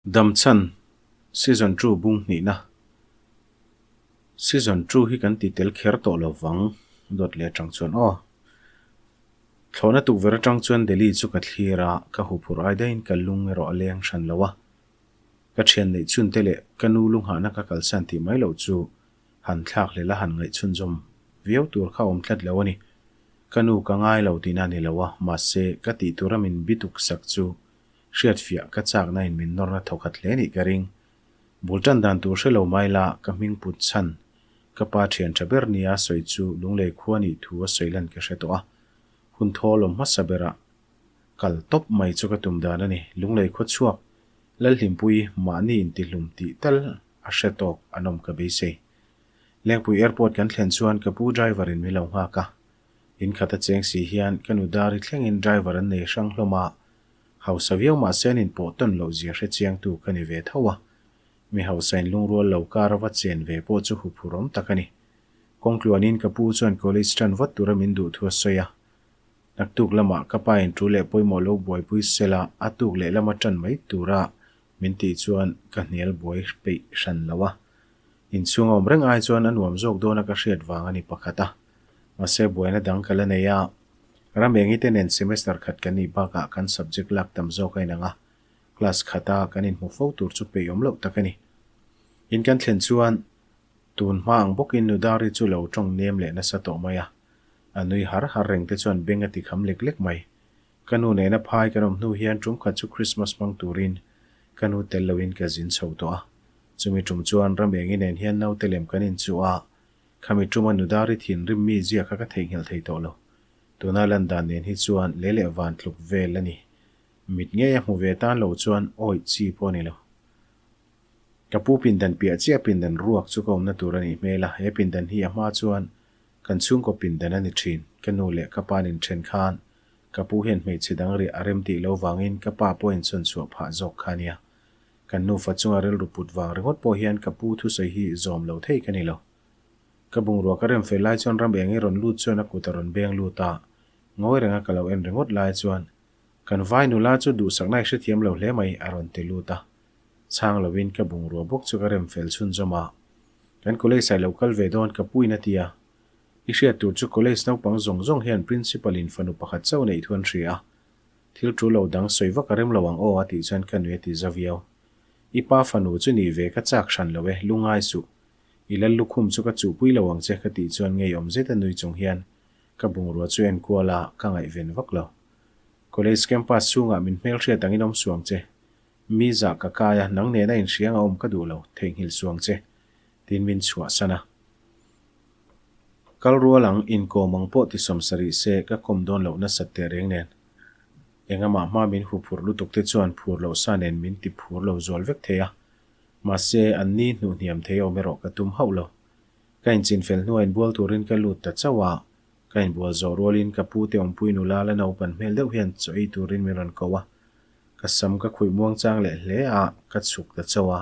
Damchhan, Season two bung hnihna. Season two hi kan ti tel kher tawh lo vang, dawt leh atang chuan aw. Thlawhna tukverh atang chuan Delhi chu ka thlir a, ka huphurh ai daihin ka lung erawh a leng hran lo a. Ka thian neih chhun te leh ka nu lunghahna ka kalsan tih mai loh chu han thlak hlel a han ngaih chhunzawm viau tur kha awm tlat lo a ni. Ka nu ka ngai lo tihna a ni lo a, mahse ka tih tura min bituk sak chu Hriatfiah ka chakna in min nawrna thawkhat hle nih ka ring. Bul tan dan tur hre lo mai la, ka hming put chhan. Ka pa thian tha ber nia sawi chu Lunglei khua nih thu a sawi lan ka hre tawh a. Hun thaw lawm hmasa berah kal tawp mai chu ka tum dan a ni. Lunglei khua chhuak Lalhlimpui mahni intihlum tih tal a hre tawk an awm ka beisei. Lengpui Airport kan thlen chuan ka pu driver in min lo nghak a. In khat a cheng si hian ka nu Dari thlengin driver an nei hrang hlawm a, Hausa viau mahse an inpawh tawn loh zia hre chiangtu ka ni ve tho a. Mi hausa in lungrual lo kar ava chen ve pawh chu huphur awm tak a ni. Kawngtluanin ka pu chuan college tan vat tura min duh thu a sawi a. Naktuk lamah ka pa in tul leh pawimawh lo buaipui sela a tuk leh lama tan mai tura min tih chuan ka hnial buai peih hran lo a. Inchhung a awm reng ai chuan a nuam zawk dawna ka hriat vang a ni pakhat a. Mahse buaina dang ka la nei a. Ramengi te nen semester khat kan nih bakah kan subject lak tam zawk a inang a, class khata kan inhmu fo tur chu peih awm loh tak a ni. In kan thlen chuan tun hma ang bawkin Nudari chu lo tawng nem leh nasa tawh mai a, a nui har har reng te chuan beng a ti kham lek lek mai. Ka nu nena phai kan awm hnu hian tum khat chu Christmas hmang turin ka nu tel loin ka zin chho tawh a, chumi tum chuan Ramengi nen hian naute lem kan inchuh a, Khami tuma Nudari thinrim mi zia kha ka theihnghilh thei tawh lo. Tuna lan dan nen hi chuan lei leh van tluk vel a ni. Mit ngei a hmu ve tan lo chuan awih chi pawh a ni lo. Ka pu pindan piah chiah pindan ruak chu ka awmna tur a nih hmel a, he pindan hi a hma chuan kan chhungkaw pindan a ni thin. Ka nu leh ka pa nin then khan ka pu hian hmeichhe dang riah a rem tih lo vangin ka pa pawh insawn chhuah phah zawk kha a nia. Kan nufa chunga rilru put vang ringawt pawh hian ka pu thusawi hi zawm lo thei ka ni lo. Ka bungrua ka rem fel lai chuan ram eng i rawn lut chuan a kut a rawn beng lut a, ngawi renga ka lo en ringawt lai chuan kan vai nula chu duhsakna i hrethiam lo hle mai a rawn ti lut a. Chhang lovin ka bungrua bawk chu ka rem fel chhunzawm a. Kan college ah i lo kal ve dawn ka pu in a ti a. I hriat tur chu college naupang zawng zawng hian principal in fanu pakhat chauh neih thu an hria a. Thil ṭul lo dang sawi vak a rem lo ang aw a tih chuan ka nui a ti za viau. I pa fanu chu nih ve ka chak hran lo e, lungai suh. I lal lukhum chu ka chuhpui lo ang che ka tih chuan ngeiawm zet a nui chung hian ka bungrua chu enkual a, ka ngaihven vak lo. College campus chhungah min hmelhriat angin awm suang che. Mi zah ka kai a, nang nena inhriang a awm ka duh lo, theihnghilh suang che. Tiin min chhuahsan a. Kal rual ang, inkawm ang pawh ti sawmsarih se ka kawm dawn loh nasat teh reng nen. Engamah hma min hu phur lutuk te chuan phur loh sa nen min ti phur lo zual vek thei a. Mahse, an ni hnuh hniam thei awm erawh ka tum hauh lo. Ka inchinfel hnuah inbual turin ka lut ta chauh a, ka inbual zawh rualin ka pu te awmpui nula la naupan hmel deuh hian chaw ei turin min rawn ko a. Ka sam ka khuih muang chang leh hle a, ka chhuk ta chauh a.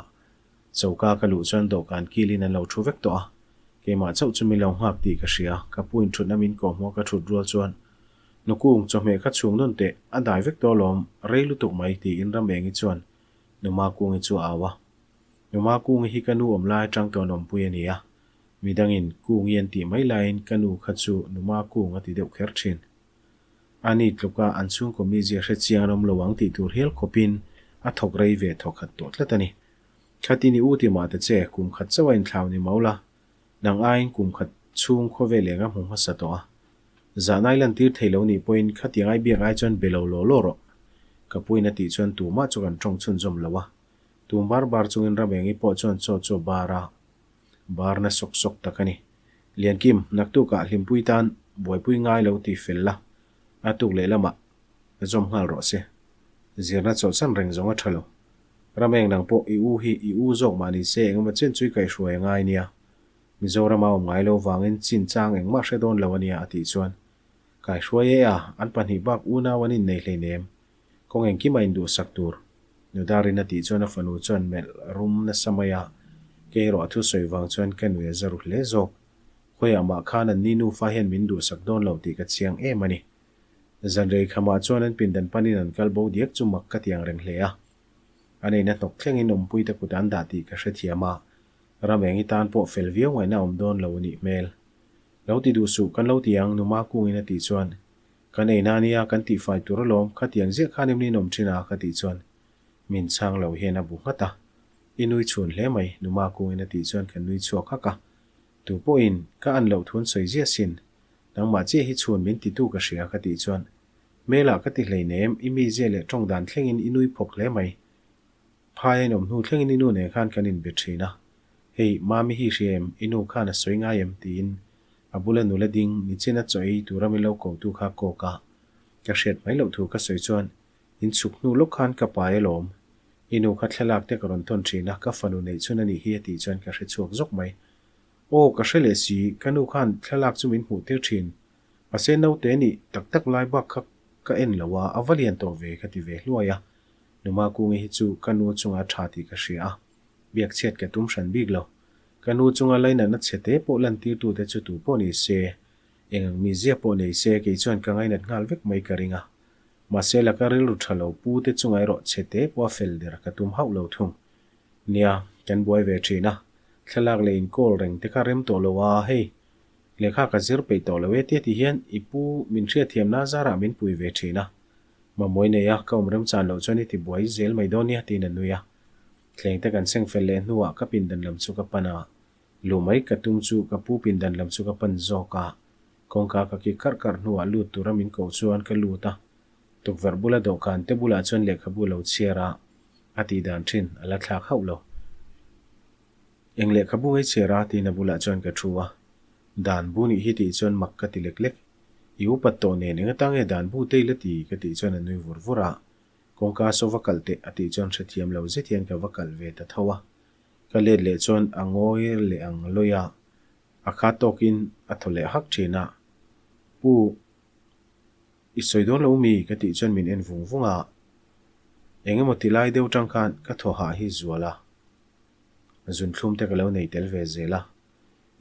Choka ka luh chuan dawhkan kilin an lo thu vek tawh a, keimah chauh chu min lo nghak tih ka hria, ka pu in thutna min kawh hmuh a ka thut rual chuan, Nukung, chawhmeh kha chhung nawn teh, a dai vek tawh alawm, rei lutuk mai tiin Ramengi chuan Numa Kungi chu a au a. Numa Kungi hi ka nu awm lai atang tawh an awmpui a ni a, midangin Kungi an tih mai laiin ka nu kha chu Numa Kung a ti deuh kher thin. A ni tluka an chhungkaw mizia hre chiang an awm lo ang tih tur hial khawpin a thawk rei ve thawk khat tawh tlat a ni. Khatin i u ti mah ta che, kum khat chauh a inthlau ni mau la, nang aiin kum khat chhung khawvel eng a hmu hmasa tawh a. Zahnai lantir thei lo nih pawhin khatiang ai biak ai chuan be lo law law rawh. Ka puin a tih chuan tumah chu kan tawng chhunzawm lo a. Tum bar bar chungin Ramengi pawh chuan chaw chu a bar a. Bar na sawk sawk tak a ni. Liankim, naktukah hlimpui tan buaipui ngai lo ti fel la, a tuk leh lamah zawm nghal rawh se. Zirna chawlhsan reng zawng a tha lo. Rameng nang pawh i u hi i u zawk mah ni se engemaw chen chu i kaihhruai a ngai nia. Mizorama awm ngai lo vangin chin chang engmah hre dawn lo a nia a tih chuan kaihhruai e a, an pahnih bak unau an innei hleinem. Kawng engkim a induhsak tur. Nudarin a tih chuan a fanu chuan melh rum nasa mai a, kei erawh a thusawi vang chuan ka nui a za ru hle zawk. Khawiah mah khan an ni nufa hian min duhsak dawn lo tih ka chiang em a ni. Zanrei khamah chuan an pindan panin an kal bo diak chu mak ka ti ang reng hle a. An eina hnawk thlengin awmpuite kut an dah tih ka hrethiam a, Ramengi tan pawh fel viau ngaihna awm dawn lo a nih hmel. Lo ti duh suh, kan lo ti ang, Numa kungin a tih chuan, Kan eina ania, kan tihfai tur alawm, khatiang ziah khan em ni in awm thin a? ka tih chuan min chhang lo hian a bu nghat a. I nui chhun hle mai, Numa kungin a tih chuan kan nui chhuak hak a. Tu pawhin ka an loh thun sawi ziah sin, nangmah chiah hi chhun min titu ka hria ka tih chuan, Hmelah ka ti hleinem, i mizia leh tawng dan thlengin i nui phawk hle mai. Phai a inawm hnu thlengin i nu nen khan kan inbe thin a. Hei, Mami hi hria em, i nu khan a sawi ngai em? tiin a bula nula ding nichina chaw ei tura min lo kotu kha kawk a. Ka hriat mai loh thu ka sawi chuan, In chhuk hnu lawk khan ka pai alawm. I nu kha thlalak te ka rawn thawn thin a, ka fanu neih chhun a nih hi a tih chuan ka hre chhuak zawk mai. Aw, ka hre leh si, ka nu khan thlalak chu min hmuh tir thin. Mahse naute nih tak tak lai bak kha ka en lo a, a va lian tawh ve ka ti ve hluai a. Numa Kungi hi chu ka nu chunga tha tih ka hria a, biak chhiat ka tum hran bik lo. Ka nu chunga lainatna chhe te pawh lantirtute chu tu pawh ni se, eng ang mizia pawh nei se kei chuan ka ngainat nghal vek mai ka ring a. Mahse laka rilru tha lo pu te chunga erawh chhe te pawh a fel der ka tum hauh lo thung. Nia, kan buai ve thin a, thlalak leh inkawl reng te kha rem tawh lo a, hei, lehkha ka zir peih tawh lo e tia ti hian i pu min hriatthiamna zarah min pui ve thin a. Mamawii nei a, ka awm remchan loh chuan i ti buai zel mai dawn nia tiin a nui a. Thleng te kan seng fel leh hnuah ka pindan lam chu ka pan a, luh mai ka tum chu ka pu pindan lam chu ka pan zawk a. Kawngka ka kik karh karh hnuah lut tura min koh chuan ka lut a, tukverh bula dawhkan te bulah chuan lehkhabu a lo chhiar a, a tih dan thin a la thlak hauh lo. Eng lehkhabu ngei chhiar a? tiin a bulah chuan ka thu a. Dan bu nih hi tih chuan mak ka ti lek lek. I upat tawh nen eng atang nge dan bu te i la ti? ka tih chuan a nui vur vur a. Kawngka saw va kalh teh a tih chuan hrethiam lo zet hian ka va kalh ve ta tho a. Ka let leh chuan a ngawi leh ang lawi a. A kha tawkin a thaw leh hak thin a, Pu, i sawi dawn lo mi? ka tih chuan min en vung vung a, Eng emaw ti lai deuh tang khan ka thaw hah hi zual a, zunthlum te ka lo nei tel ve zel a,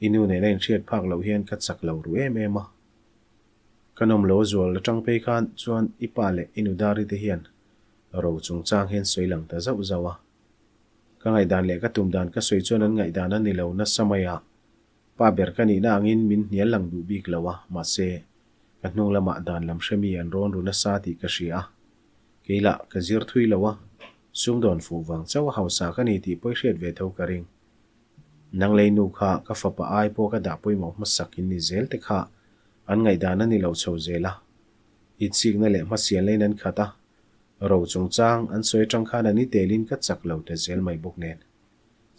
i nu nena inhriat phak loh hian ka chak lo ru em em a. Ka nawm lo zual atang phei khan chuan i pa leh i nu Dari te hian ro chungchang hian sawi lang ta zauh zauh a. Ka ngaihdan leh ka tum dan ka sawi chuan an ngaihdan a ni lo nasa mai a, pa ber ka nihna angin min hnial lang duh bik lo a, mahse, ka hnung lamah dan lam hre mi an rawn ru nasa tih ka hria a. Kei lah ka zir thui lo a, sumdawn fuh vang chauh a hausa ka ni tih pawi hriat ve tho ka ring. Nang lei nu kha ka fapa ai pawh ka dah pawimawh hmasak in ni zel te kha an ngaihdan a ni lo chho zel a, itsikna leh hmasialna in an khat a, Ro chungchang an sawi atang khan a ni telin ka chak lo ta zel mai bawk nen.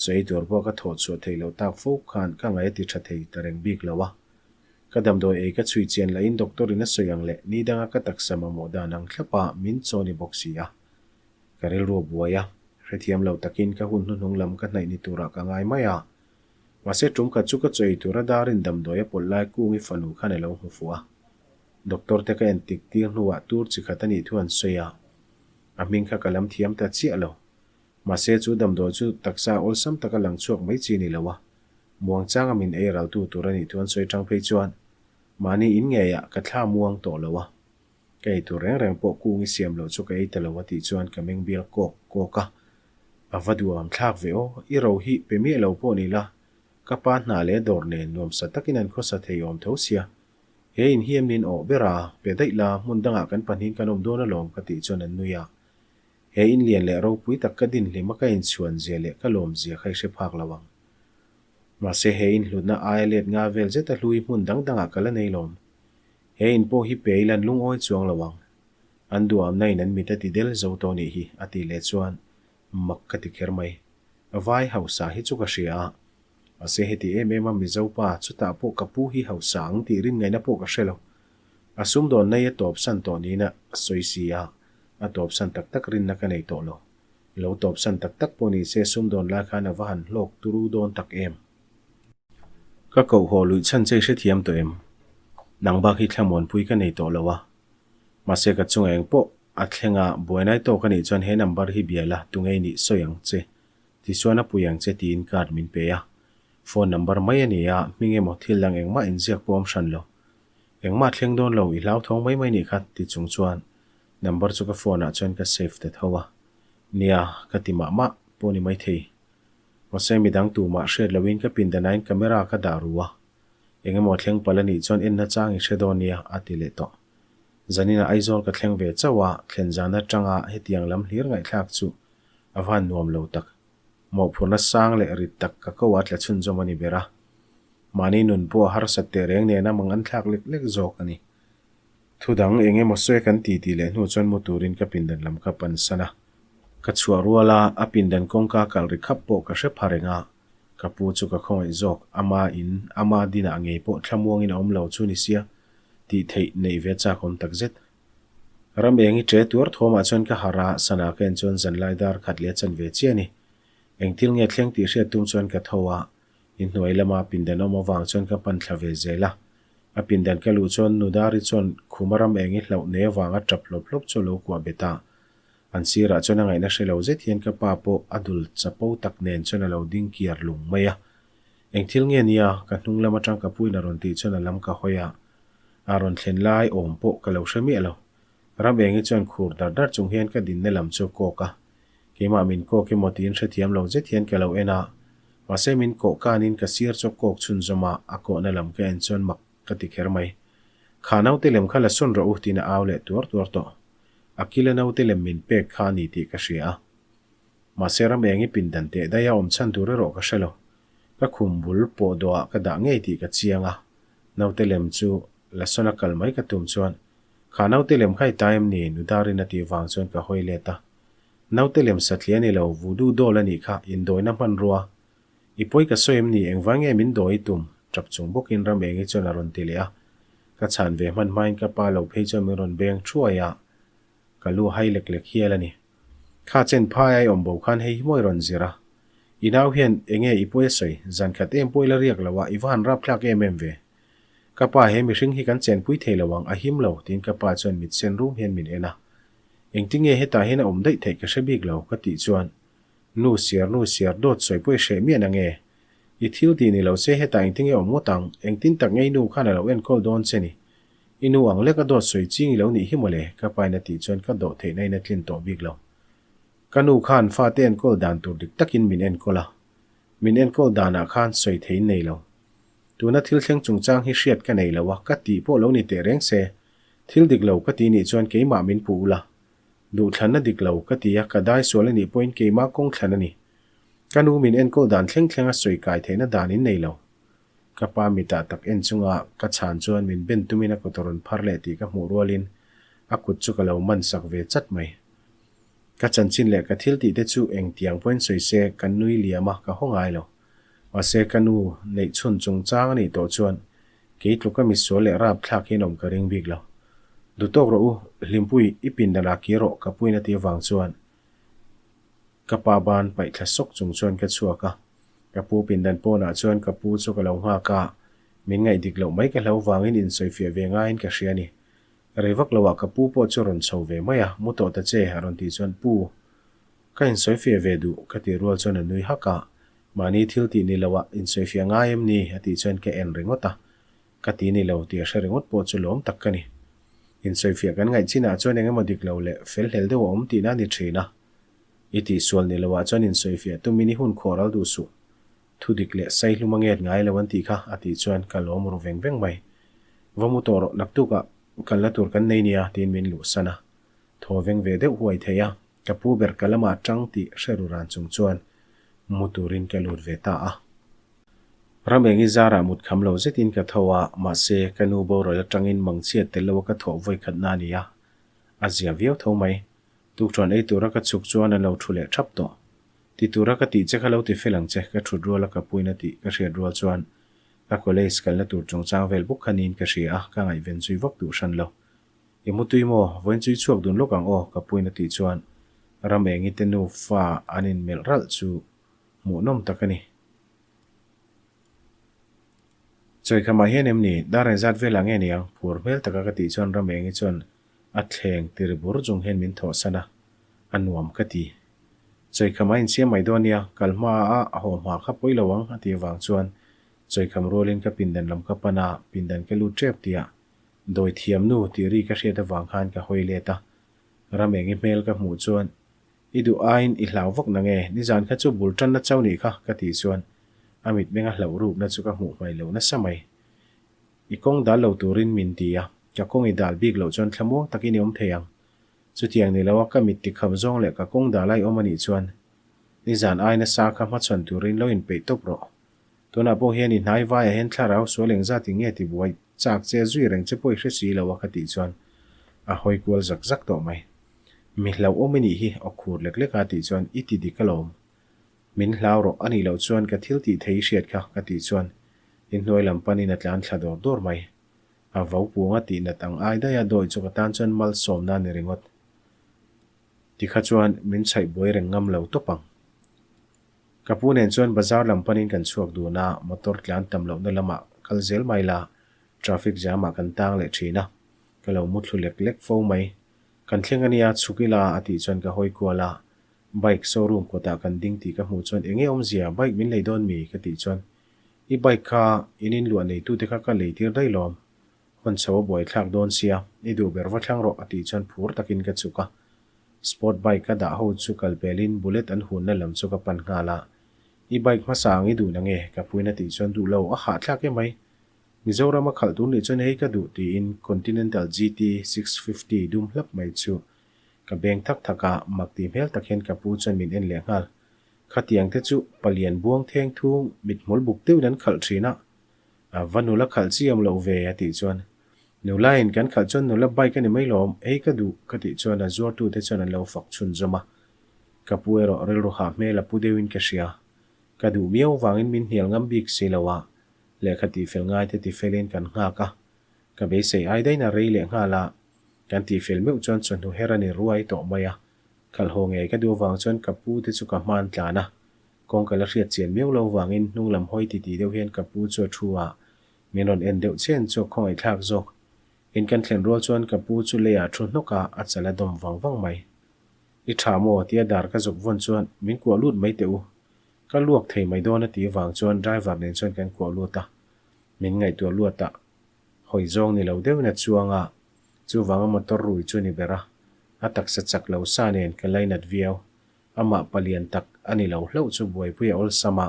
Chaw ei tur pawh ka thawh chhuah theih loh tak fo khan ka ngaih a ti tha thei ta reng bik lo a. Ka damdawi ei ka chhui chian lahin doctor in a sawi ang leh ni danga ka taksa mamawh dan ang thlapa min chaw ni bawk si a. Ka rilru a buai a, hrethiam lo takin ka hun hnuhnung lam ka hnaih ni turah ka ngai mai a. Mahse tum khat chu ka chaw ei tura darin damdawi a pawlh lai Kungi fanu khan a lo hmu fuh a. Doctor te ka en tik tir hnuah tur chi khat a nih thu an sawi a, a hming kha ka lam thiam ta chiah lo. Mahse chu damdawi chu taksa awlsam taka lang chhuak mai chi ni lo a, muangchanga min ei raltu tur a nih thu an sawi tang phei chuan mahni in ngeiah ka thla muang tawh lo a. Ka ei tur reng reng pawh kung i siam loh chu ka ei ta lo a tih chuan ka meng bial kawk kawk a. A va duham thlak ve aw, i ro hi pe miah lo pawh ni la, ka pa hna leh dawr nen nuamsa takin an khawsa thei awm tho sia. He in hi min awh ber a, pe daih la, hmun dangah kan pahnihin kan awm dawn alawm ka tih chuan an nui a. He in lian leh ropui tak ka din hlim a ka inchhuan zia leh ka lawm zia kha i hre phak lo ang. Mahse he in hlutna aia let nga vel zeta hlui hmun dang dangah ka la nei lawm. He in pawh hi pe ila an lungawi chuang lo ang. An duhamna in an mit a ti del zo tawh nih hi a tih leh chuan mak ka ti kher mai. Vai hausa hi chu ka hria a. Mahse heti em em a Mizo pa chutah pawh ka pu hi hausa ang tih rin ngaihna pawh ka hre lo. A sumdawn nei a tawpsan tawh niin a sawi si a, a tawpsan tak tak rinna ka nei tawh lo. Lo tawpsan tak tak pawh ni se sumdawn lai khan a va han hlawk turu dawn tak em. Ka koh haw luih chhan che i hrethiam tawh em? Nang bak hi thlamuanpui ka nei tawh lo a. Mahse ka chunga eng pawh a thleng a, buainai tawk a nih chuan he number hi bia la, tunge i nih sawi ang che. Tichuan a pui ang che tiin card min pe a. Phone number mai a ni a, hming emaw thil dang engmah inziak pawh awm hran lo. Engmah thleng dawn lo, i hlauthawng mai mai nih kha ti chung chuan number chu ka phone ah chuan ka save ta tho a. Nia, ka ti mah mah pawh ni maithei. Mahse midang tumah hriat loin ka pindanain camera ka dah ru a. Engemaw thleng palh a nih chuan enna chang i hre dawn nia, a ti leh tawh. Zaninah Aizawl ka thleng ve chauh a, thlen zan atanga hetiang lam hlir ngaihthlak chu a van nuam lo tak. Mawhphurhna sang leh rit tak ka ko a tla chhunzawm a ni ber a. Mahni nun pawh a harsat teh reng nena mang an thlak lek lek zawk a ni. Thu dang eng emaw sawi kan ti tih leh hnu chuan mu turin ka pindan lam ka pan san a. Ka chhuah rual a, a pindan kawngka kal ri khap pawh ka hre pha reng a. Ka pu chu ka khawngaih zawk, ama in, ama dinah ngei pawh thlamuangin a awm lo chu ni sia, tih theih neih ve chak awm tak zet. Ram eng i ṭe tuar thawmah chuan ka harh a, sana ka en chuan zanlai dar khat leh a chan ve chiah a ni. Engthil nge thleng tih hriat tum chuan ka tho a, inhnuai lama pindan awm avang chuan ka pan thla ve zel a. A pindan ka luh chuan Nudari chuan khuma ram eng i hlauh nei avanga ṭap hlawp hlawp chu a lo kuah bet a. An sirah chuan a ngaihna hre lo zet hian ka pa pawh a dul chapo tak nen chuan a lo ding kiar lung mai a. Eng thil nge nia? Ka hnung lam atang ka puin a rawn tih chuan a lam ka hawi a. A rawn thlen lai awm pawh ka lo hre miah lo. Ram engi chuan khur dar dar chung hian ka dinna lam chu a kawk a. Keimah min kawk emaw tiin hrethiam lo zet hian ka lo en a. Mahse min kawh kanin ka sir chu a kawk chhunzawm a, a kawhna lam ka en chuan mak ka ti kher mai. Kha naute lem kha la sawn rawh u tiin a au leh tuar tuar tawh. A kila naute lem min pek kha a ni tih ka hria a. Mahse ram eng i pindan teh daih a awm chhan tur erawh ka hre lo. Ka khum bul pawh dawhah ka dah ngei tih ka chiang a. Naute lem chu la sawn a kal mai ka tum chuan, Kha naute lem kha i ta em ni? Nudarin a tih vang chuan ka hawi let a. Naute lem satliah a ni lo, voodoo doll a nih kha, indawina hmanrua. I pawi ka sawi em ni? Engvang nge min dawi i tum? Tap chung bawkin ram eng i chuan a rawn ti leh a. Ka chhan ve hman hmain ka pa lo phei chuan min rawn beng thuai a, ka lu hai lek lek hial a ni. Kha chen phai a i awm bo khan hei hi maw i rawn zir a? I nau hian enge i pawi a sawi? Zan khat em pawh i la riak lo a, i va han rap thlak em em ve. Ka pa he mihring hi kan chenpui thei lo ang, a him lo, tiin ka pa chuan mit sen rum hian min en a. Engtinge hetah hian a awm daih theih ka hre bik lo, ka tih chuan Nu siar nu siar dawt sawi pawh i hreh miah na nge? I thil tih ni lo se hetah engtin nge awm ngawt ang? Engtin tak nge i nu khan a lo enkawl dawn che ni? I nu ang lek a dawt sawi ching i lo nih hi mawle, ka pain a tih chuan ka dawh theihna in a tlin tawh bik lo. Ka nu khan fate enkawl dan tur dik takin min enkawl a. Min enkawl danah khan sawi thei in nei lo. Tuna thil thleng chungchang hi hriat ka nei lo a, ka tih pawh lo ni teh reng se. Thil dik lo ka ti nih chuan keimah min puh ula. Duhthlanna dik lo ka ti a, ka dai sual a nih pawhin keimah kawng thlan a ni. Ka nu min enkawl dan thleng thleng a sawi kai theihna dan in nei lo. Ka pa mitah tak en chunga ka chhan chuan min ben tumin a kut a rawn phar leh tih ka hmuh rualin a kut chu ka lo man sak ve chat mai. Ka chanchin leh ka thil tih te chu engtiang pawhin sawi se ka nui liam a, ka haw ngai lo. Mahse ka nu neih chhun chungchang a nih tawh chuan Kei tluka misual leh rap thlak hian awm ka ring bik lo. Duhtawk rawh u, Hlimpui, i pindan ah kir rawh ka puin a tih avang chuan ka pa ban paih thla sawk chung chuan ka chhuak a. Ka pu pindan pawnah chuan ka pu chu ka lo nghak a, min ngaih dik loh mai ka hlo vangin insawifiah ve ngaiin ka hria a ni. Rei vak loah ka pu pawh chu rawn chho ve mai a, mu tawh ta che a rawn tih chuan Pu, ka insawifiah ve duh ka tih rual chuan a nui hak a, Mahni thil tih ni loah insawifiah ngai em ni? a tih chuan ka en ringawt a. Ka ti ni lo tih a hre ringawt pawh chu lawm tak ka ni. Insawifiah kan ngaih chinah chuan eng emaw dik lo leh fel hlel deuh a awm tihna a ni thin a. I tihsual ni loah chuan insawifiah tumin i hun khawh ral duh suh. Thu dik leh saihlum a nget ngai lo an tih kha a tih chuan ka lawm ru veng veng mai. Va mu tawh rawh naktukah kalna tur kan nei nia tiin min luhsan a. Thaw veng ve deuh huai thei a, ka pu ber ka lamah tang tih hre ru ran chung chuan mu turin ka lut ve ta a. Ramengi zarah mut kham lo zetin ka tho a, mahse ka nu boral atangin mangchhiat tel loa ka thawh vawi khatna a ni a, a zia viau tho mai. Tukṭhuan ei tura ka chhuk chuan an lo thu leh thap tawh. Ti tura ka tih che kha lo ti fel ang che, ka thut ruala ka puin a tih ka hriat rual chuan ka college kalna tur chungchang vel bawk kha niin ka hria a, ka ngaihven zui vak duh hran lo. I mutui maw? Vawiin chu i chhuak dun lawk ang aw, ka puin a tih chuan Ramengi te nu fa an inmelh ralh chu hmuhnawm tak a ni. Chawikhamah hian em ni? Dar engzat velah nge niang? Phur hmel taka ka tih chuan Ramengi chuan a thleng tiri bur chung hian min thawhsan a, a nuam ka ti. Chawikhamah insiam mai dawn nia, kal hma a a haw hma kha pawi lo ang a tih avang chuan Chawikham rualin ka pindan lam ka pan a, pindan ka lut tep tihah Dawi thiam nu tih ri ka hriat avang khan ka hawi let a, Ramengi hmel ka hmuh chuan, I duh aiin i hlau vak na nge? Nizan kha chu bul tanna chau nih kha, ka tih chuan a mitmenga hlauh rukna chu ka hmuh hmaih lo nasa mai. I kawng dal lo turin min ti a, ka kawng i dal bik loh chuan thlamuang takin i awm thei ang. Chutiang ni loa ka mit tikham zawng leh ka kawng dal a i awm a nih chuan nizan ai nasa kha hmachhawn turin lo inpeih tawp rawh. Tunah pawh hian i hnai vaiah hian thlarau sual engzat in nge tibuai chak che zui reng che pawh i hre si lo a ka tih chuan a hawi kual zak zak tawh mai. Mi hlauhawm i nih hi aw khur lek lek a tih chuan i ti dik alawm. Min hlau rawh a nih loh chuan ka thil tih thei i hriat kha ka tih chuan inhnuai lam panin a tlan thla dawr dawr mai. A vo punga tih nat ang ai daih a dawi chu ka tan chuan malsawmna a ni ringawt. Tikha chuan min chhaih buai reng ngam lo tawp ang. Ka pu nen chuan bazar lam panin kan chhuak dun a, motor tlan tam lohna lamah kal zel mai la, traffic jam ah kan tang leh thin a, ka lo mu thlu lek lek fo mai. Kan thleng a nia, chhuk ila a tih chuan ka hawi kual a, bike showroom kawtah kan ding tih ka hmuh chuan enge awmzia, bike min lei dawn mi? ka tih chuan I bike kha in inluah neitute kha ka lei tir daih lawm, hawn chho a buaithlak dawn sia, i duh ber va thlang rawh a tih chuan phur takin ka chhuk a. Sport bike ka dah ho chu kal pelin bullet an hunna lam chu ka pan nghal a. I bike hmasa ang i duh na nge? Ka puin a tih chuan duh lo, a hahthlak emai. Mizoram a khalh tur nih chuan hei ka duh tiin Continental GT 650 dum hlap mai chu ka beng thak thak a, mak tih hmel tak hian ka pu chuan min en leh nghal. Khatiang te chu palian buang theng thung mithmul buk deuhin an khalh thin a, a va nula khalh chi awm loh ve a tih chuan nulain kan khalh chuan nula bike a ni mai lawm, ei ka duh ka tih chuan a zuartute chuan an lo fak chhunzawm a, ka pu erawh rilru hah hmel a pu deuhin ka hria, ka duh miau vangin min hnial ngam bik si lo a, lehkha tihfel ngaite tifelin kan nghak a, ka beisei ai dain a rei leh nghal a, kan tihfel meuh chuan chawhnu her a ni ruai tawh mai a. Khalh haw ngei ka duh avang chuan ka pu te chu ka hman tlan a, kawng ka la hriat chian miau lo vangin hnung lam hawi titi deuh hian ka pu chu a thu a, min rawn en deuh chen chu a khawngaihthlak zawk. In kan thlen rual chuan ka pu chu leiah thu hnawk a, a chal a dawm vang vang mai. I tha maw? tia dar ka zuk vawn chuan min kuah lut mai teh u. Ka luak thei mai dawn a tih avang chuan driver nen chuan kan kuah lut a, min ngaihtuah luat a, hawi zawng ni lo deuhin a chuang a, Chuvanga motor rui chu ni ber a, a taksa chak lo sa nen ka lainat viau. Amah palian tak a ni lo hlauh chu buaipui a awlsam a,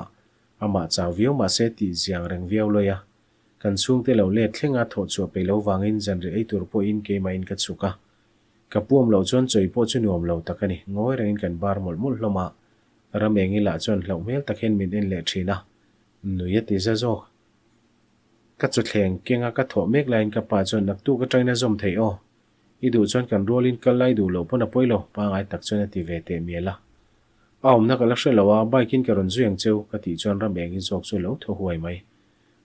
amah chau viau mahse tih ziang reng viau lawi a. Kan chhungte lo let thlenga thawh chhuah peih lo vangin zanriah ei tur pawhin keimahin ka chhuk a. Ka puam loh chuan chawi pawh chu nuam lo tak a ni, ngawi rengin kan bar mawlh mawlh hlawm a. Ram engi lah chuan hlauh hmel tak hian min en leh thin a, nui a ti za zawk. Ka chawthleng kenga ka thawh mek laiin ka pa chuan naktuk atangin a zawm theih aw. I duh chuan kan rualin kal lai duh loh pawn a pawi lo, pangai tak chuan a ti ve teh mial a. A awmna ka la hre lo a, bike in ka rawn zui ang cheu, ka tih chuan ram engin zawk chu a lo thaw huai mai.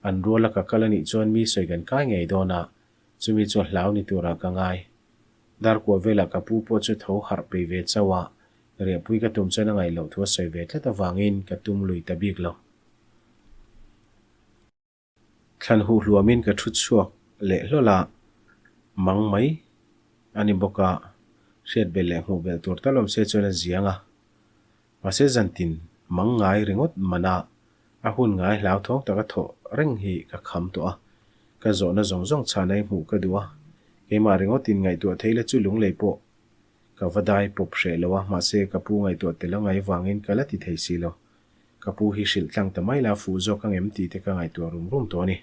An ruala ka kal a nih chuan mi sawi kan kai ngei dawn a, chumi chu a hlau ni turah ka ngai. Darkua velah ka pu pawh chu tho harh pei ve chauh a, riahpui ka tum chuan a ngaih loh thu a sawi ve tlat avangin ka tum lui ta bik lo. Thlan huh hluamin ka thu chhuak leh hlawl a, mang mai a ni bawk a, hriat belh leh hmuh belh tur tal awm se chuan a ziang a. Mahse zantin mang ngai ringawt mana a hun ngai hlauthawng taka thawh reng hi ka kham tawh a, ka zawhna zawng zawng chhana i hmuh ka duh a, keimah ringawtin ngaihtuah theih la chu lunglei pawh ka va dai pawp hreh lo a, mahse ka pu ngaihtuah tel a ngai vangin ka la ti thei si lo. Ka pu hi hrilh tlang ta mai la, fuh zawk ang em tih te ka ngaihtuah rum rum tawh a ni.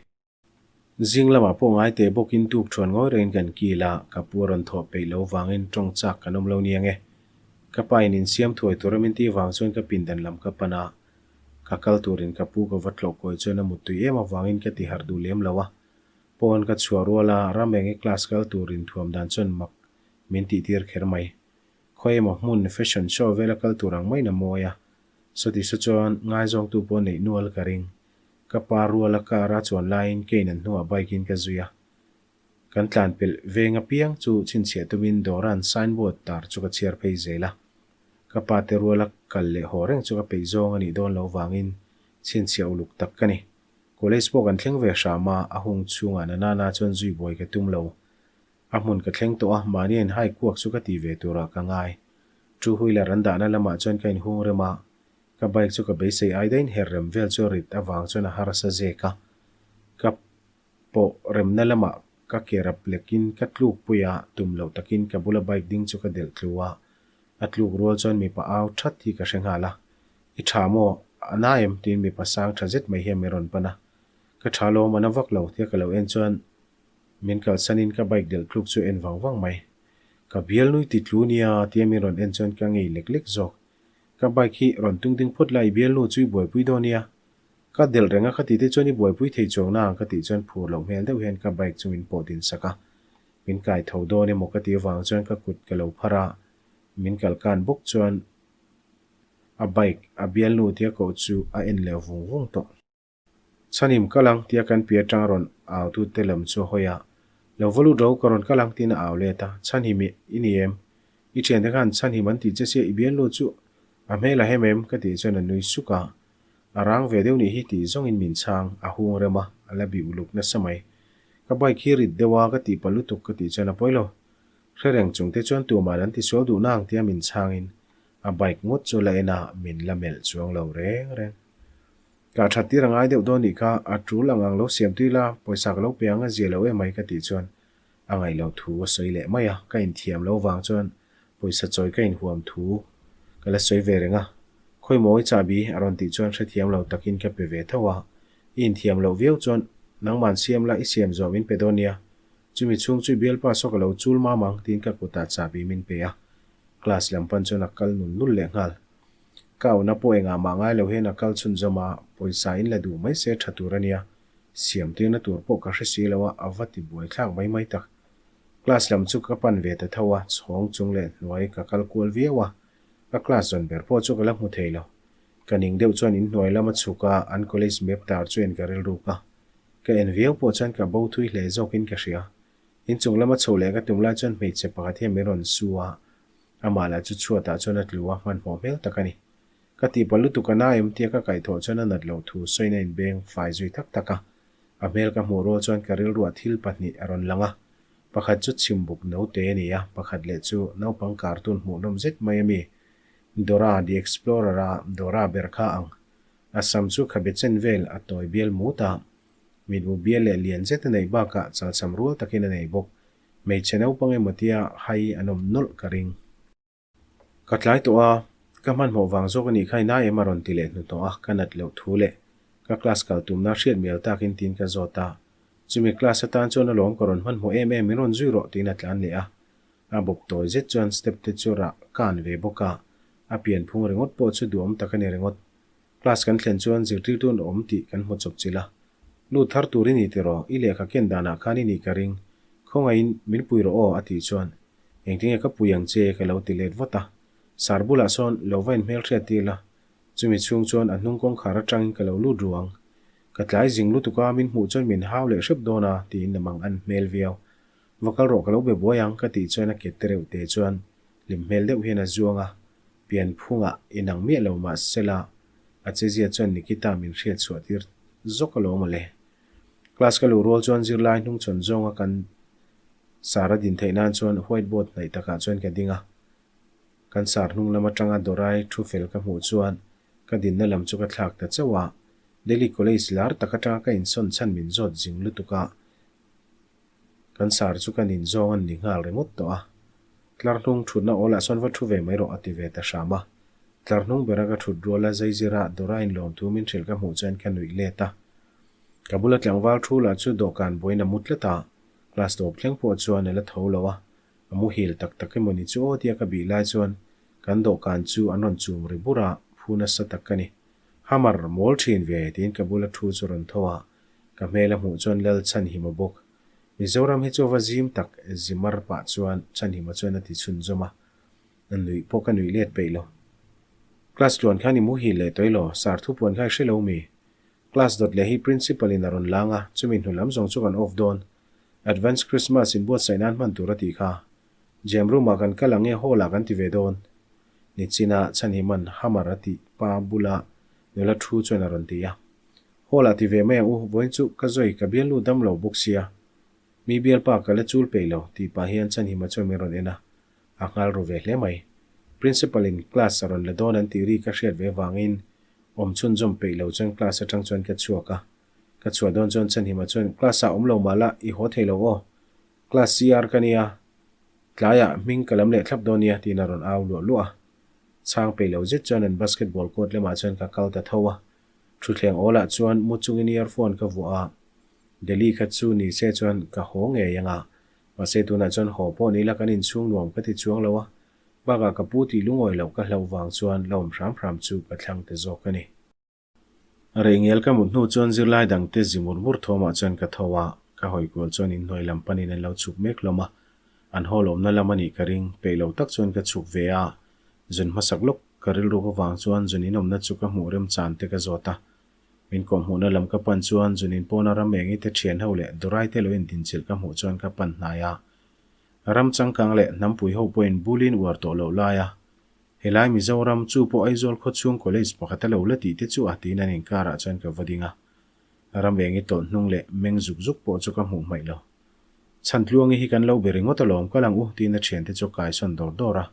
Zing lamah pawh ngai teh bawkin tuk thuan ngawi rengin kan kil a, ka pu a rawn thawh peih lo vangin tawng chak kan awm lo nia nge. Ka pa in insiam thuai tur a min tih vang chuan ka pindan lam ka pan a, ka kal turin ka pu ka va tlawh kawi chuan a muttui em avangin ka ti harh duh lem lo a. Pawn ka chhuah rual a, ram enge class kal turin thuam dan chuan mak min tih tir kher mai. Khawi emaw hmun fashion show vela kal tur ang maiin a mawi a, Sawti saw chuan ngaizawngtu pawh neih nual ka ring. Ka pa ruala car a chuan laiin kein an hnuah bike in ka zui a. Kan tlan pelh veng apiang chu chhinchhiah tumin dawran signboard tar chu ka chhiar phei zel a. Ka pa te ruala kal leh haw reng chu ka peih zawng a nih dawn loh vangin chhinchhiah uluk tak ka ni. College pawh kan thleng ve hram a, a hung chhungah Nanana chuan zui buai ka tum lo. A hmun ka thleng tawh a, mahni a inhai kuak chu ka ti ve turah ka ngai. Two wheeler an dahna lamah chuan ka inhung rem a, ka bike chu ka beisei ai daih in her rem vel chu rit avang chuan a harsa zek a. Ka pawh remna lamah ka ke rap lekin ka tluk pui a, tum loh takin ka bula bike ding chu ka delh tlu a. A tluk rual chuan mipa au that hi ka hre nghal a. I tha maw? A na em? tiin mipa sang tha zet mai hian min rawn pan a. Ka tha lawm, a na vak lo tia ka lo en chuan min kalsanin ka bike delh tluk chu en vang vang mai. Ka bialnui ti tlu nia tia min rawn en chuan ka ngei lek lek zawk. Ka bike hi rawn tung ding phawt la i bialnu chu i buaipui dawn nia. Ka delh reng a ka tih te chuan i buaipui thei chuang na ang ka tih chuan phur loh hmel deuh hian ka bike chu min pawh din sak a. Min kai tho dawn emaw ka tih avang chuan ka kut ka lo phar a, min kal kan bawk chuan a bike a bialnu tia koh chu a en leh vung vung tawh. Chhanim kal ang tia kan pi atang rawn au tu te lam chu a hawi a, Lo va lut ro ka rawn kal ang tiin a au let a, Chhanhim i ni em? I thiante khan chhanhim an tih che sia i bialnu chu a hmel a hem em? ka tih chuan a nui suk a, A rang ve deuh nih hi tih zawngin min chhang, a hung rem a, a la bih uluk nasa mai. Ka bike hi rit deuh a ka tih pa lutuk ka tih chuan a pawi lo. Hre reng chung te chuan tumah an tisual duh nang tia min chhangin a bike ngawt chu la en a, min la melh chuang lo reng reng. Kah that tir a ngai deuh dawn nih kha, a tul ang ang lo siam tui la, pawisa ka lo pe ang a zia lo emai ka tih chuan a ngaih loh thu a sawi leh mai a, ka inthiam lo vang chuan pawisa chawi ka inhuam thu ka la sawi ve reng a, khawi mawi chahbi a rawn tih chuan hrethiam lo takin ka pe ve tho a, i inthiam loh viau chuan nangman siam la i siam zawh min pe dawn nia, chumi chhung chu i bialpa saw ka lo chul mam ang tiin ka kutah chahbi min pe a, class lam pan chuan a kal nul nul leh nghal. Ka auna pawh engah mah ngai lo hian a kal chhunzawm a, pawisa in la duh mai se tha tur a nia, siam tirna tur pawh ka hre si lo a, a va ti buai thlak mai mai tak. Class lam chu ka pan ve ta tho a, chhawng chung leh hnuai ka kal kual viau a, ka class zawn ber pawh chu ka la hmu thei lo. Ka ning deuh chuan inhnuai lam a chhuk a, an college map tar chu en ka rilruk a, ka en viau pawh chuan ka bo thui hle zawkin ka hria. Inchung lama chhoh leh ka tum lai chuan hmeichhe pakhat hian min rawn su a, Amah lah chu chhuatah chuan a tlu a, hmanhmawh hmel tak a ni. Ka tihpalh lutuk a na em tia ka kaihthawh chuan a nat loh thu sawiin a inbeng fai zui tak tak a. A hmel ka hmuh rual chuan ka rilruah thil pahnih a rawn lang a. Pakhat chu chhimbuk naute a ni a, pakhat leh chu naupang cartoon hmuhnawm zet mai a mi, Dora the Explorer a Dora ber kha ang. A sam chu khabe chen vel a tawi bial mut a, mitmu bial leh lian zet a neih bakah chalcham rual takin a nei bawk. Hmeichhe naupang emaw tia hai an awm nawlh ka ring. Ka tlai tawh a, ka hmanhmawh vang zawk a nih kha inai em a rawn ti leh hnuhnawh a, ka nat loh thu leh ka class kal tumna hriat mial takin tiin ka zawt a, chumi class atan chuan alawm ka rawn hmanhmawh em em min rawn zui rawh tiin a tlan leh a, a bawp tawi zet chuan step te chu rah kan ve bawk a, a pianphung ringawt pawh chu duhawm tak a ni ringawt. Class kan thlen chuan zirtirtu an awm tih kan hmu chawp chilh a. Lut thar tur i ni tiraw, i lehkha ken danah khan i nih ka ring. Khawngaihin min pui rawh aw a tih chuan engtinge ka pui ang che ka lo ti let vat a. Sar bulah sawn lo va inhmelhriat tir la, chumi chhung chuan a hnung kawngkhar atangin ka lo lut ru ang. Ka tlai zing lutuk a, min hmuh chuan min hau leh hrep dawn a tiin a mang an hmel viau. Va kal rawh ka lo be buai ang ka tih chuan a ke te reuh te chuan hlim hmel deuh hian a zuang a. Pianphungah inang miah lo mah sela a chezia chuan Nikita min hriat chhuah tir zawk alawm awle. Class ka luh rual chuan zirlai hnungchhawn zawnga kan sar a din theih nan chuan white board hnaih takah chuan ka ding a. Kan sar hnung lam atanga Dorai thu fel ka hmuh chuan ka dinna lam chu ka thlak ta chauh a. Delhi College lar tak atanga ka insawn chhan min zawt zing lutuk a. Kan sar chu kan inzawng an ni nghal ringawt tawh a. Tlar hnung thutna awlah sawn va thu ve mai rawh a ti ve ta hram a. Tlar hnung bera ka thut ruala zaizira Dora inlawm thu min hrilh ka hmuh chuan ka nuih let a. Ka bula tlangval thu lah chu dawhkan buain a mu tlat a, class tawp thleng pawh chuan a la tho lo a. A muhil tak tak emaw ni chu aw tia ka bih lai chuan kan dawhkan chu an rawn chum ri bur a, phu nasa tak ka ni. Hammer mawl thin ve tiin ka bula thu chu rawn tho a, Ka hmel a hmuh chuan Lal Chhanhima bawk. Mizoram hi chu a va zim tak Zimar pah chuan Chhanhima chuan a ti chhunzawm a. A nuih pawh ka nuih let peih lo. Class tluan khan i muhil leh tawih lo, sar thu puan kha i hre lo mi? Class dawt leh hi Principal in a rawn lang a, chumi hnu lam zawng chu kan off dawn. Advance Christmas in buatsaih nan hman tur a tih kha. Gem room ah kan kal ang nge hall ah kan ti ve dawn? Nichina Chhanhima'n hammer a tih pa bula nula thu chuan a rawn ti a. Hall ah ti ve mai ang u, vawiin chu ka zawi ka bialnu dam lo bawk sia, mi bialpa ka la chul peih lo tih pah hian Chhanhima chuan min rawn en a, a nghal ru ve hle mai. Principal in class a rawn la dawn an tih ri ka hriat ve vangin awm chhunzawm peih lo chuan class atang chuan ka chhuak a, ka chhuah dawn chuan Chhanhima chuan class ah awm lo mah la i haw thei lo aw, class CR ka nia. Tlaiah hming ka lam leh thlap dawn nia tiin a rawn au luah luah a. Chhang peih lo zet chuan an basketball court lamah chuan ka kal ta tho a. Thutthleng awlah chuan mu chungin earphone ka vuah a. Delhi kha chu ni se chuan ka haw ngei ang a. Mahse tunah chuan haw pawh ni ila kan inchhung nuam ka ti chuang lo a. Bakah ka pu tih lungawi loh ka hlauh vang chuan la awm hram hram chu ka thlang ta zawk a ni. Rei ngel ka mut hnu chuan zirlai dangte zi mur mur thawmah chuan ka tho a, ka hawi kual chuan inhnuai lam panin an lo chhuk mek hlawm a, an haw lawmna lam a nih ka ring, peih lo tak chuan ka chhuk ve a, zun hmasak lawk ka rilruk avang chuan zun inawmna chu ka hmuh remchan te ka zawt a, min kawhhmuhna lam ka pan chuan zun inpawna ram engi te thian ho leh Dorai te lo indinchilh ka hmuh chuan ka pan hnai a, ram changkang leh hnampui ho pawhin bulin uar tawh loh lai a. Helai Mizoram chu pawh Aizawl khawchhung college pakhat a lo la tih te chu a tiin an inkarah chuan ka va ding a. Ram engi tawlh hnung leh meng zuk zuk pawh chu ka hmuh hmaih lo. Chhantluangi hi kan lo be ringawt alawm kal ang u tiin a thiante chu kai sawn dawr dawr a.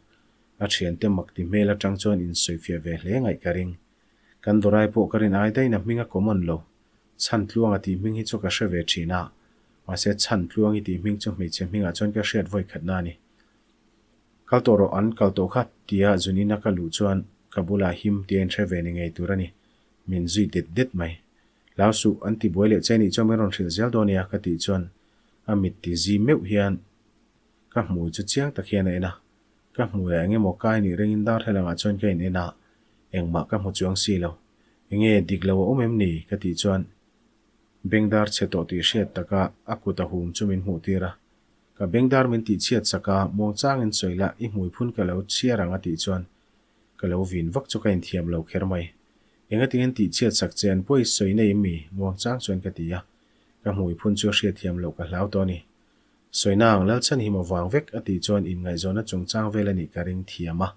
A thiante mak ti hmel atang chuan insawifiah ve hle ngaih ka ring. Kan dawrai pawh ka rin ai daiin a hming a common lo. Chhantluanga tih hming hi chu ka hre ve thin a. Mahse Chhantluangi tih hming chu hmeichhe hmingah chuan ka hriat vawi khatna a ni. Kal tawh rawh an kal tawh kha tia zunina ka luh chuan ka bulah him tia inhre ve ni ngei tur a ni. Min zui det det mai. Hlau suh, an ti buai leh che nih chuan min rawn hrilh zel dawn nia ka tih chuan a mit ti zi meuh hian ka hmui chu chiang tak hian a en a. Ka hmuiah eng emaw kai nih ringin darthlalangah chuan ka in en a, engmah ka hmu chuang si lo. Enge dik lo a awm em ni? ka tih chuan bengdar chhe tawh tih hriat taka a kut a hum chu min hmuh tir a. Ka bengdar min tih chhiat sak a, muangchangin sawi la, i hmui phun ka lo chhiar ang a tih chuan ka lo vin vak chu ka inthiam lo kher mai. Engatinge tih chhiat sak che an pawi sawi nei em mi? Muangchang chuan ka ti a, ka hmui phun chu a hriatthiam loh ka hlau tawh a ni. Sawina ang Lalchhanhim avang vek a tih chuan inngaihzawnna chungchang vel a nih ka ring thiam a,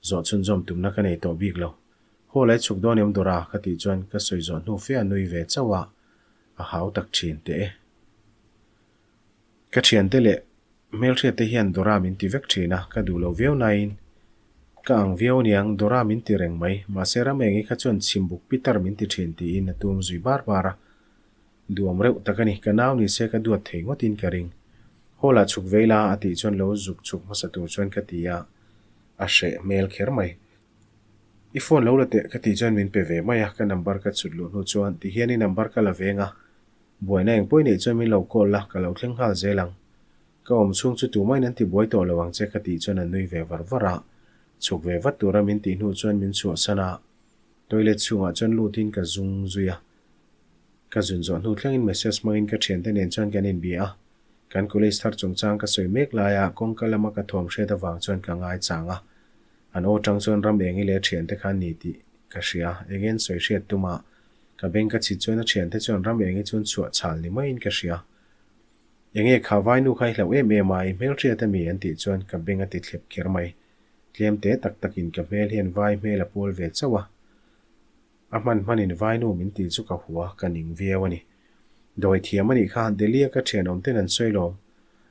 zawh chhunzawm tumna ka nei tawh bik lo. Haw lai chhuk dawn em Dora? ka tih chuan ka sawi zawh hnu fe a nui ve chauh a, a hau tak thin teh e. Ka thiante leh hmelhriatte hian Dora min ti vek thin a, ka duh lo viau nain ka ang viau aniang Dora min ti reng mai, mahse Ramengi kha chuan chhimbuk pitar min ti thin tiin a tum zui bar bar a. Duam reuh tak a ni, ka nau ni se ka duat thei ngawtin ka ring. Hall ah chhuk vei la a tih chuan lo zuk chhuk hmasa tur chuan ka ti a, a hreh hmel kher mai. I phone lo la teh ka tih chuan min pe ve mai a, ka number ka chhut luh hnu chuan tihian i number ka la veng a, Buaina eng pawh i neih chuan min lo call la, ka lo thleng nghal zel ang. Ka awm chhung chu tumahin an ti buai tawh lo ang che ka tih chuan a nui ve var var a. Chhuk ve vat tura min tih hnu chuan min chhuahsan a, toilet chhungah chuan lutin ka zung zui a. Ka zun zawh hnu thlengin message hmangin ka thiante nen chuan kan inbia a, kan college thar chungchang ka sawi mek laia kawngka lama ka thuam hriat avang chuan ka ngaichang a. An aw tang chuan ram engi leh thiante kha ni tih ka hria, enge an sawi hriat tuma ka beng ka chhit chuan a thiante chuan ram engi chuan chhuah chhal ni maiin ka hria. Enge kha vainu kha i hlauh em em a, i hmelhriat ami an tih chuan ka beng a ti thlep kher mai. Tlem te tak takin ka hmel hian vai hmel a pual ve chauh a. A hman hmanin vainu min tih chu ka hua, ka ning viau a ni. Dawi thiam a nih kha, Delhi a ka thianawm ten an sawi lawm.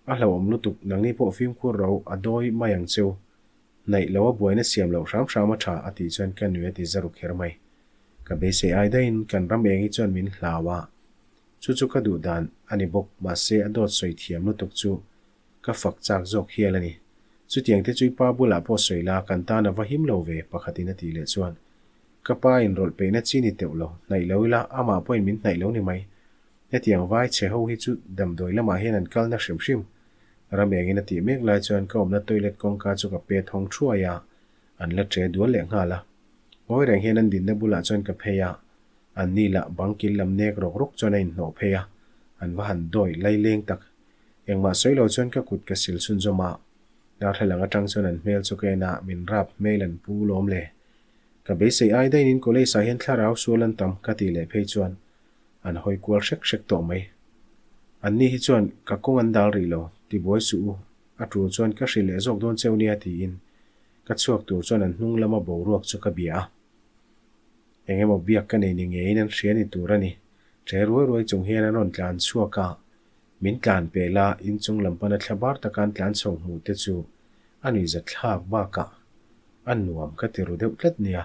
A hlauhawm lutuk, nangni pawh fimkhur ro, a dawi mai ang cheu. Hnaih lo a buaina siam loh hram hram a tha a tih chuan ka nui a ti za ru kher mai. Ka beisei ai daihin kan ram eng hi chuan min hlau a, chu chu ka duh dan a ni bawk mahse a dawt sawi thiam lutuk chu ka fak chak zawk hial a ni. Chutiang te chu i pa bulah pawh sawi la kan tan a va him lo ve pakhatin a tih leh chuan ka pa in rawlh peihna chi ni teuh lo, hnaih lo ila amah pawhin min hnaih lo ni mai. Hetiang vai chhe ho hi chu damdawi lamah hian an kalna hrim hrim. Ram engin a tih mek lai chuan ka awmna toilet kawngka chu ka pet hawng thuai a, an la ṭe dual leh nghal a. Ngawi reng hian an dinna bulah chuan ka phei a, an ni lah bang kil lam nek rawk rawk chuan a inhnawh phei a, an va han dawi lai leng tak. Engmah sawi lo chuan ka kut ka sil chhunzawm a, darthlalang aṭang chuan an hmel chu ka en a, min rap hmel an pu lawm le. Ka beisei ai daihin in college ah hian thlarau sual an tam ka tih leh phei chuan An hawi kual hrek hrek tawh mai. Anni hi chuan ka kawng an dal rih lo, tibuai suh u, a tul chuan ka hrilh leh zawk dawn cheu nia tiin ka chhuak tur chuan an hnung lama boruak chu ka bia a. Eng emaw biak ka nei ni ngeiin an hria ni tur a ni. Ṭe ruai ruai chung hian an rawn tlan chhuak a, min tlan pel a, inchung lam pana thla bar taka an tlan chho hmuh te chu a nuihzat thlak bakah a nuam ka ti ru deuh tlat nia.